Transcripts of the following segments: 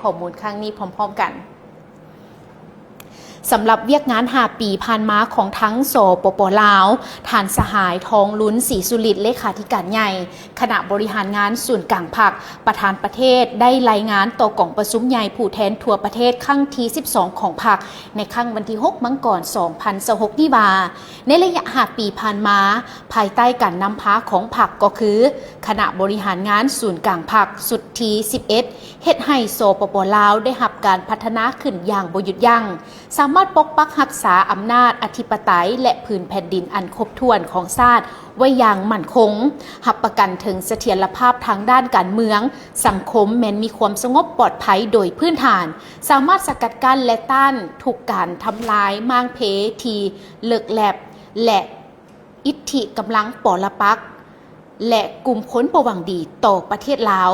ຂໍ້ມູນຄັ້ງນີ້ພ້ອມໆກັນ. ສຳລັບວຽກງານຫ້າປີຜ່ານມາຂອງທັງ ສປປ ລາວ, ທ່ານສະຫາຍ ທອງລຸນ ສີສຸລິດ ເລຂາທິການໃຫຍ່ຄະນະບໍລິຫານງານສູນກາງພັກ, ປະທານປະເທດ ໄດ້ລາຍງານຕໍ່ກອງປະຊຸມໃຫຍ່ຜູ້ແທນທົ່ວປະເທດຄັ້ງທີສິບສອງຂອງພັກ ໃນຄ່ຳວັນທີຫົກ ມັງກອນ ສອງພັນຊາວຫົກນີ້ວ່າ, ໃນໄລຍະຫ້າປີຜ່ານມາ, ພາຍໃຕ້ການນຳພາຂອງພັກກໍຄື ຄະນະບໍລິຫານງານສູນກາງພັກຊຸດທີສິບເອັດ ເຮັດໃຫ້ ສປປ ລາວ ໄດ້ຮັບການພັດທະນາຂຶ້ນຢ່າງບໍ່ຢຸດຢັ້ງ, ສາມາດປົກປັກຮັກສາອຳນາດອະທິປະໄຕ ແລະ ພື້ນແຜ່ນດິນອັນຄົບຖ້ວນຂອງຊາດໄວ້ຢ່າງໝັ້ນຄົງ, ຮັບປະກັນເຖິງສະຖຽນລະພາບທາງດ້ານການເມືອງ, ສັງຄົມແມ່ນມີຄວາມສະຫງົບປອດໄພໂດຍພື້ນຖານ, ສາມາດສະກັດກັ້ນ ແລະ ຕ້ານທຸກການທຳລາຍມ້າງເພທີ່ເລິກແລັບ ແລະ ອິດທິກຳລັງປໍລະປັກ ແລະ ກຸ່ມຄົນບໍ່ຫວັງດີຕໍ່ປະເທດລາວ,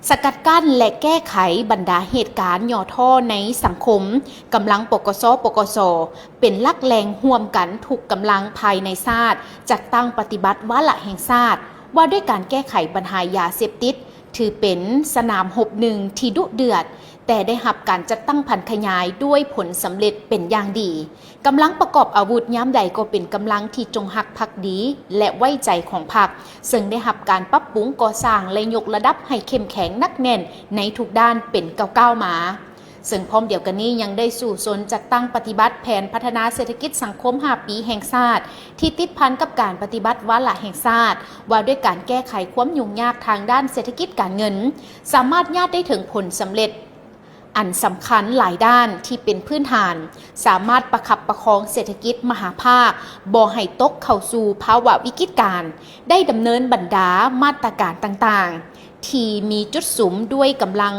ສະກັດກັ້ນ ແລະ ແກ້ໄຂບັນດາເຫດການຫຍໍ້ທໍ້ໃນສັງຄົມ, ກຳລັງ ປກສ, ປກສ ເປັນຫຼັກແຫຼ່ງຮ່ວມກັນທຸກກຳລັງພາຍໃນຊາດ, ຈັດຕັ້ງປະຕິບັດວາລະແຫ່ງຊາດ ວ່າດ້ວຍການແກ້ໄຂບັນຫາຢາເສບຕິດ, ຖືເປັນສະໜາມຮົບໜຶ່ງທີ່ດຸເດືອດ, ແຕ່ໄດ້ຮັບການຈັດຕັ້ງຜັນຂະຫຍາຍດ້ວຍຜົນສຳເລັດເປັນຢ່າງດີ. ກຳລັງປະກອບອາວຸດຍາມໃດກໍເປັນກຳລັງທີ່ຈົງຮັກພັກດີ ແລະ ໄວ້ໃຈຂອງພັກ, ເຊິ່ງໄດ້ຮັບການປັບປຸງກໍ່ສ້າງ ແລະ ຍົກລະດັບໃຫ້ເຂັ້ມແຂງໜັກແໜ້ນໃນທຸກດ້ານເປັນກ້າວໆມາ. ເຊິ່ງພ້ອມດຽວກັນນີ້ຍັງໄດ້ສູ້ຊົນຈັດຕັ້ງປະຕິບັດແຜນພັດທະນາເສດຖະກິດສັງຄົມຫ້າປີແຫ່ງຊາດ ທີ່ຕິດພັນກັບການປະຕິບັດວາລະແຫ່ງຊາດ ວ່າດ້ວຍການແກ້ໄຂຄວາມຫຍຸ້ງຍາກທາງດ້ານເສດຖະກິດການເງິນ, ສາມາດຍາດໄດ້ເຖິງຜົນສຳເລັດ ອັນສຳຄັນຫຼາຍດ້ານທີ່ເປັນພື້ນຖານ, ສາມາດປະຄັບປະຄອງເສດຖະກິດມະຫາພາກບໍ່ໃຫ້ຕົກເຂົ້າສູ່ພາວະວິກິດການ, ໄດ້ດຳເນີນບັນດາມາດຕະການຕ່າງໆ ທີ່ມີຈຸດສຸມດ້ວຍກຳລັງ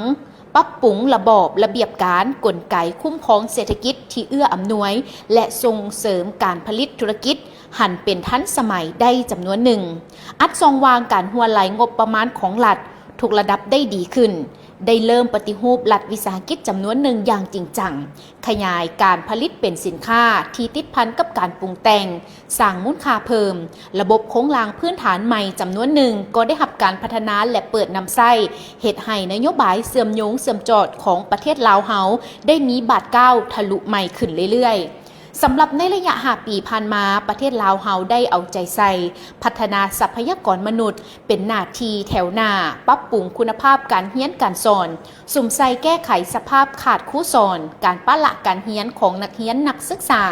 ປັບປຸງລະບອບລະບຽບການ, ກົນໄກຄຸ້ມຄອງເສດຖະກິດທີ່ເອື້ອອຳນວຍ ແລະ ສົ່ງເສີມການຜະລິດທຸລະກິດ ຫັນເປັນທັນສະໄໝໄດ້ຈຳນວນໜຶ່ງ, ອັດຊ່ອງວ່າງການຮົ່ວໄຫຼງົບປະມານຂອງລັດທຸກລະດັບໄດ້ດີຂຶ້ນ, ໄດ້ເລີ່ມປະຕິຮູບລັດວິສາຫະກິດຈຳນວນໜຶ່ງຢ່າງຈິງຈັງ, ຂະຫຍາຍການຜະລິດເປັນສິນຄ້າທີ່ຕິດພັນກັບການປຸງແຕ່ງ, ສ້າງມູນຄ່າເພີ່ມ, ລະບົບໂຄງລ່າງພື້ນຖານໃໝ່ຈຳນວນໜຶ່ງກໍໄດ້ຮັບການພັດທະນາ ແລະ ເປີດນຳໃຊ້, ເຮັດໃຫ້ນະໂຍບາຍເຊື່ອມໂຍງເຊື່ອມຈອດຂອງປະເທດລາວເຮົາໄດ້ມີບາດກ້າວທະລຸໃໝ່ຂຶ້ນເລື້ອຍໆ. ສຳລັບໃນໄລຍະຫ້າປີຜ່ານມາ, ປະເທດລາວເຮົາໄດ້ເອົາໃຈໃສ່ພັດທະນາຊັບພະຍາກອນມະນຸດເປັນໜ້າທີ່ແຖວໜ້າ, ປັບປຸງຄຸນນະພາບການຮຽນການສອນ, ສຸມໃສ່ແກ້ໄຂສະພາບຂາດຄູສອນ, ການປະລະການຮຽນຂອງນັກຮຽນນັກສຶກສາ,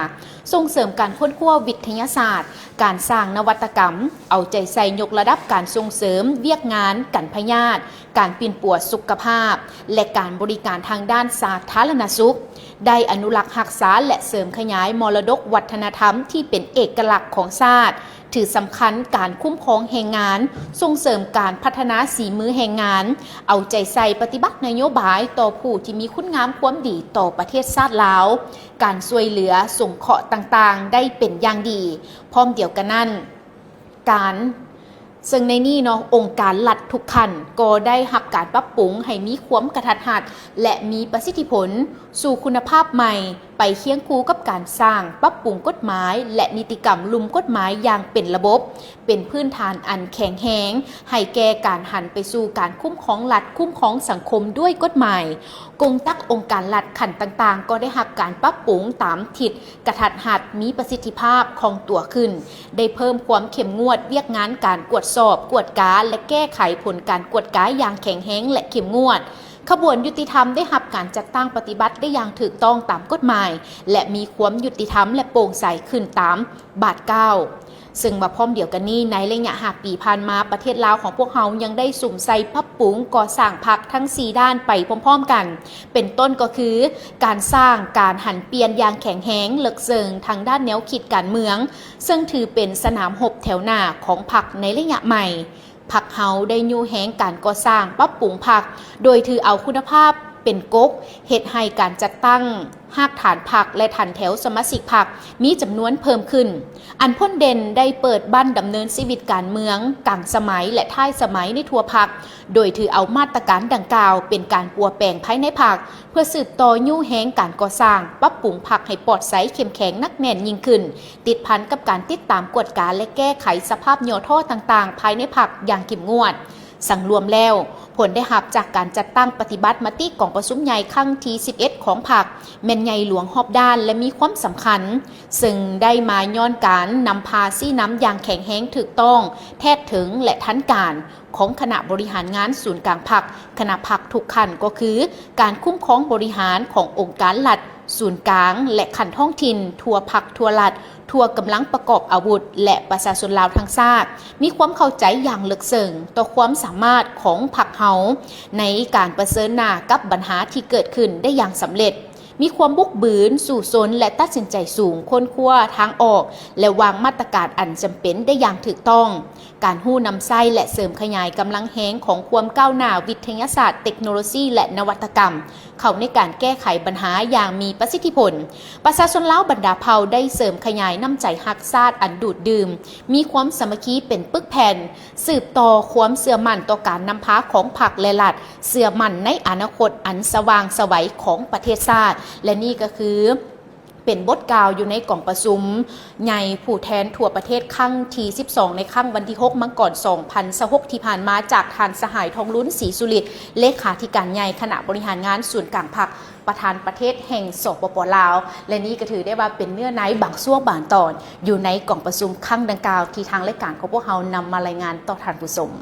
ສົ່ງເສີມການຄົ້ນຄວ້າວິທະຍາສາດ, ການສ້າງນະວັດຕະກຳ, ເອົາໃຈໃສ່ຍົກລະດັບການສົ່ງເສີມວຽກງານກັນພະຍາດ, ການປິ່ນປົວສຸຂະພາບ ແລະ ການບໍລິການທາງດ້ານສາທາລະນະສຸກ, ໄດ້ອະນຸລັກຮັກສາ ແລະ ເສີມຂະຫຍາຍມໍລະດົກວັດທະນະທຳທີ່ເປັນເອກະລັກຂອງຊາດ, ຖືສຳຄັນການຄຸ້ມຄອງແຮງງານ, ສົ່ງເສີມການພັດທະນາສີມືແຮງງານ, ເອົາໃຈໃສ່ປະຕິບັດນະໂຍບາຍຕໍ່ຜູ້ທີ່ມີຄຸນງາມຄວາມດີຕໍ່ປະເທດຊາດລາວ, ການຊ່ວຍເຫຼືອສົງເຄາະຕ່າງໆໄດ້ເປັນຢ່າງດີ. ພ້ອມດຽວກັນນັ້ນ, ການ ເຊິ່ງໃນນີ້ເນາະ, ອົງການລັດທຸກຂັ້ນກໍໄດ້ຮັບການປັບປຸງໃຫ້ມີຄວາມກະທັດຮັດ ແລະ ມີປະສິດທິຜົນສູ່ຄຸນນະພາບໃໝ່, ໄປຄຽງຄູ່ກັບການສ້າງປັບປຸງກົດໝາຍ ແລະ ນິຕິກຳລຸ່ມກົດໝາຍຢ່າງເປັນລະບົບ, ເປັນພື້ນຖານອັນແຂງແຮງໃຫ້ແກ່ການຫັນໄປສູ່ການຄຸ້ມຄອງລັດ, ຄຸ້ມຄອງສັງຄົມດ້ວຍກົດໝາຍ. ກົງຈັກອົງການລັດຂັ້ນຕ່າງໆກໍໄດ້ຮັບການປັບປຸງຕາມທິດ ກະທັດຮັດ, ມີປະສິດທິພາບ, ຄ່ອງຕົວຂຶ້ນ, ໄດ້ເພີ່ມຄວາມເຂັ້ມງວດວຽກງານການກວດສອບ, ກວດກາ ແລະ ແກ້ໄຂຜົນການກວດກາຢ່າງແຂງແຮງ ແລະ ເຂັ້ມງວດ. ຂະບວນຍຸຕິທຳໄດ້ຮັບການຈັດຕັ້ງປະຕິບັດໄດ້ຢ່າງຖືກຕ້ອງຕາມກົດໝາຍ ແລະ ມີຄວາມຍຸຕິທຳ ແລະ ໂປ່ງໃສຂຶ້ນຕາມບາດກ້າວ. ເຊິ່ງວ່າພ້ອມດຽວກັນນີ້, ໃນໄລຍະຫ້າປີຜ່ານມາ, ປະເທດລາວຂອງພວກເຮົາຍັງໄດ້ສຸມໃສ່ປັບປຸງກໍ່ສ້າງພັກທັງສີ່ດ້ານໄປພ້ອມໆກັນ, ເປັນຕົ້ນກໍຄື ການສ້າງການຫັນປ່ຽນຢ່າງແຂງແຮງ, ເລິກເຊິ່ງທາງດ້ານແນວຄິດການເມືອງ, ເຊິ່ງຖືເປັນສະໜາມຮົບແຖວໜ້າຂອງພັກໃນໄລຍະໃໝ່. ພັກເຮົາໄດ້ຍູ້ແຮງການກໍ່ສ້າງປັບປຸງພັກ, ໂດຍຖືເອົາຄຸນນະພາບເປັນກົກ, ເຮັດໃຫ້ການຈັດຕັ້ງຮາກຖານພັກ ແລະ ຖັນແຖວສະມາຊິກພັກມີຈຳນວນເພີ່ມຂຶ້ນ. ອັນພົ້ນເດັ່ນໄດ້ເປີດບັ້ນດຳເນີນຊີວິດການເມືອງກາງສະໄໝ ແລະ ທ້າຍສະໄໝໃນທົ່ວພັກ, ໂດຍຖືເອົາມາດຕະການດັ່ງກ່າວເປັນການປົວແປງພາຍໃນພັກ ເພື່ອສືບຕໍ່ຍູ້ແຮງການກໍ່ສ້າງ, ປັບປຸງພັກໃຫ້ປອດໃສ, ເຂັ້ມແຂງ, ໜັກແໜ້ນຍິ່ງຂຶ້ນ, ຕິດພັນກັບການຕິດຕາມ, ກວດກາ ແລະ ແກ້ໄຂສະພາບຫຍໍ້ທໍ້ຕ່າງໆພາຍໃນພັກຢ່າງເຂັ້ມງວດ. ສັງລວມແລ້ວ, ຜົນໄດ້ຮັບຈາກການຈັດຕັ້ງປະຕິບັດມະຕິກອງປະຊຸມໃຫຍ່ຄັ້ງທີສິບເອັດຂອງພັກ ແມ່ນໃຫຍ່ຫຼວງຮອບດ້ານ ແລະ ມີຄວາມສຳຄັນ, ເຊິ່ງໄດ້ມາຍ້ອນການນຳພາຊີ້ນຳຢ່າງແຂງແຮງ, ຖືກຕ້ອງ, ແທດເຖິງ ແລະ ທັນການ ຂອງຄະນະບໍລິຫານງານສູນກາງພັກ, ຄະນະພັກທຸກຂັ້ນ ກໍຄືການຄຸ້ມຄອງບໍລິຫານຂອງອົງການລັດສູນກາງ ແລະ ຂັ້ນທ້ອງຖິ່ນ, ທົ່ວພັກ, ທົ່ວລັດ, ທົ່ວກຳລັງປະກອບອາວຸດ ແລະ ປະຊາຊົນລາວທັງຊາດ ມີຄວາມເຂົ້າໃຈຢ່າງເລິກເຊິ່ງຕໍ່ຄວາມສາມາດຂອງພັກເຮົາ ໃນການປະເຊີນໜ້າກັບບັນຫາທີ່ເກີດຂຶ້ນໄດ້ຢ່າງສຳເລັດ, ມີຄວາມບຸກບືນ, ສູ້ຊົນ ແລະ ຕັດສິນໃຈສູງ, ຄົ້ນຄວ້າທາງອອກ ແລະ ວາງມາດຕະການອັນຈຳເປັນໄດ້ຢ່າງຖືກຕ້ອງ. ການຮູ້ນຳໃຊ້ ແລະ ເສີມຂະຫຍາຍກຳລັງແຮງຂອງຄວາມກ້າວໜ້າວິທະຍາສາດ, ເຕັກໂນໂລຊີ ແລະ ນະວັດຕະກຳ ເຂົ້າໃນການແກ້ໄຂບັນຫາຢ່າງມີປະສິດທິຜົນ. ປະຊາຊົນລາວບັນດາເຜົ່າໄດ້ເສີມຂະຫຍາຍນ້ຳໃຈຮັກຊາດອັນດູດດື່ມ, ມີຄວາມສາມັກຄີເປັນປຶກແຜ່ນ, ສືບຕໍ່ຄວາມເຊື່ອໝັ້ນຕໍ່ການນຳພາຂອງພັກ ແລະ ລັດ, ເຊື່ອໝັ້ນໃນອະນາຄົດອັນສະຫວ່າງໄສຂອງປະເທດຊາດ. ແລະ ນີ້ກໍຄືເປັນບົດກ່າວຢູ່ໃນກອງປະຊຸມໃຫຍ່ຜູ້ແທນທົ່ວປະເທດຄັ້ງທີສິບສອງ ໃນຄັ້ງວັນທີຫົກ ມັງກອນ ສອງພັນຊາວຫົກ ທີ່ຜ່ານມາ ຈາກທ່ານສະຫາຍ ທອງລຸນ ສີສຸລິດ ເລຂາທິການໃຫຍ່ຄະນະບໍລິຫານງານສູນກາງພັກ ປະທານປະເທດແຫ່ງ ສປປ ລາວ ແລະ ນີ້ກໍຖືໄດ້ວ່າເປັນເນື້ອໃນບາງຊ່ວງບາງຕອນ ຢູ່ໃນກອງປະຊຸມຄັ້ງດັ່ງກ່າວ ທີ່ທາງລາຍການຂອງພວກເຮົານຳມາລາຍງານຕໍ່ທ່ານຜູ້ຊົມ.